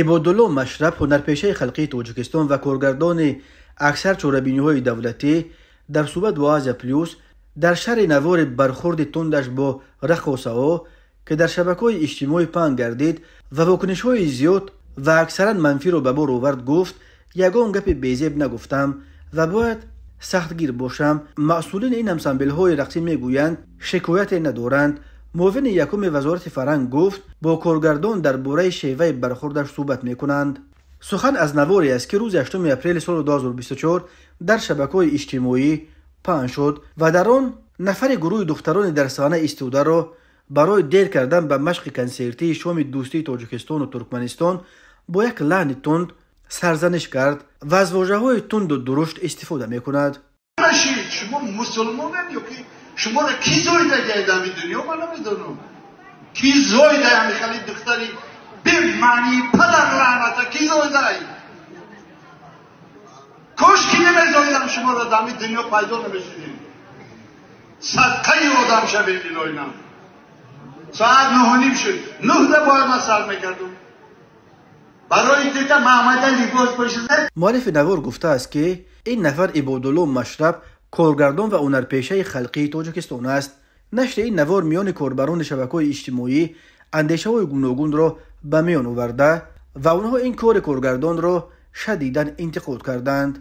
Ибодулло Машраб, ҳунарпешаи халқии Тоҷикистон ва коргардони аксар чорабиниҳои давлатӣ, дар суҳбат бо Азия Плюс дар шарҳи навори бархурди тундаш бо раққосаҳо, ки дар шабакаҳои иҷтимоӣ паҳн гардид ва вокунишҳои зиёд ва аксаран манфиро ба бор овард, гуфт: ягон гапи безеб нагуфтам ва бояд сахтгир бошам. Масъулини ин ансамблҳои рақсӣ мегӯянд, шикояте надоранд. Муовини якуми вазорати фарҳанг гуфт, бо коргардон дар бораи шеваи бархурдаш суҳбат мекунанд. Сухан аз наворе аст, ки рӯзи 8 апрели соли 2024 дар шабакаҳои иҷтимоӣ паҳн шуд ва дар он нафари гурӯҳи духтарони дар саҳна истодаро барои дер кардан ба машқи консертии шоми дӯстии Тоҷикистону Туркманистон бо як лаҳни тунд сарзаниш кард ва аз вожаҳои тунду дурушт истифода мекунад. Шумо мусулмонед ё ки шуморо ки зоида ами дунё? Ман намедонам, ки зоида ами хали духтари бемаънии падар лаъната, ки зоидай? Кош ки намезоидам шуморо, дар ами дунё пайдо намешудем. Садқаи одам шавем, илоҳинам. Соат 9:30 шуд, 9-да бояд ман сар мекардум. Барои дида Маҳмада либос пӯшида. Муаллифи навор гуфтааст, ки ин нафар Ибодулло Машраб, коргардон ва ҳунарпешаи халқии Тоҷикистон аст. Нашри ин навор миёни корбарони шабакаҳои иҷтимоӣ андешаҳои гуногунро ба миён оварда ва онҳо ин кори коргардонро шадидан интиқод карданд.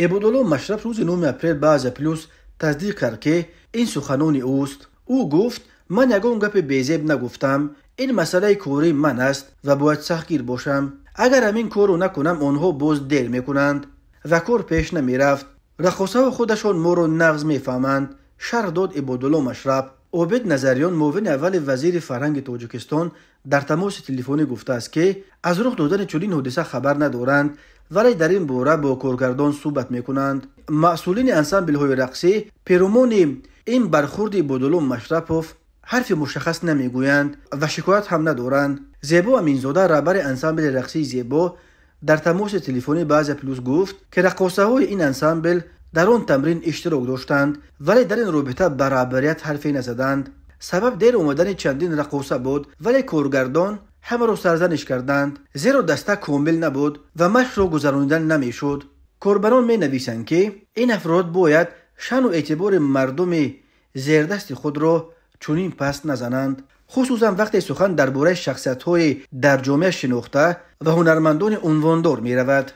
Ибодулло Машраб рӯзи 9 апрел ба Азия Плюс тасдиқ кард, ки ин суханони ӯст. Ӯ гуфт: ман ягон гапи безеб нагуфтам, ин масъалаи кории ман аст ва бояд сахтгир бошам. Агар ҳамин корро накунам, онҳо боз дер мекунанд ва кор пеш намерафт. Раққосаҳо худашон моро нағз мефаҳманд, шарҳ дод Ибодулло Машраб. Обид Назариён, муовини аввали вазири фарҳанги Тоҷикистон, дар тамоси телефонӣ гуфтааст, ки аз рух додани чунин ҳодиса хабар надоранд, вале дар ин бора бо коргардон суҳбат мекунанд. Масъулини ансамблҳои рақсӣ перомони ин бархурди Ибодулло Машрапов ҳарфи мушаххас намегӯянд ва шикоят ҳам надоранд. Зебо Аминзода, раҳбари ансамбли рақсии Зебо, дар тамоси телефонӣ ба Азия Плюс гуфт, ки раққосаҳои ин ансамбл дар он тамрин иштирок доштанд, вале дар ин робита ба раҳбарият ҳарфе назаданд. Сабаб дер омадани чандин раққоса буд, вале коргардон ҳамаро сарзаниш карданд, зеро даста комил набуд ва машқро гузаронидан намешуд. Корбарон менависанд, ки ин афрод бояд шаъну эътибори мардуми зердасти худро чунин паст назананд, хусусан вақте сухан дар бораи шахсиятҳои дар ҷомеа шинохта ва ҳунармандони унвондор меравад.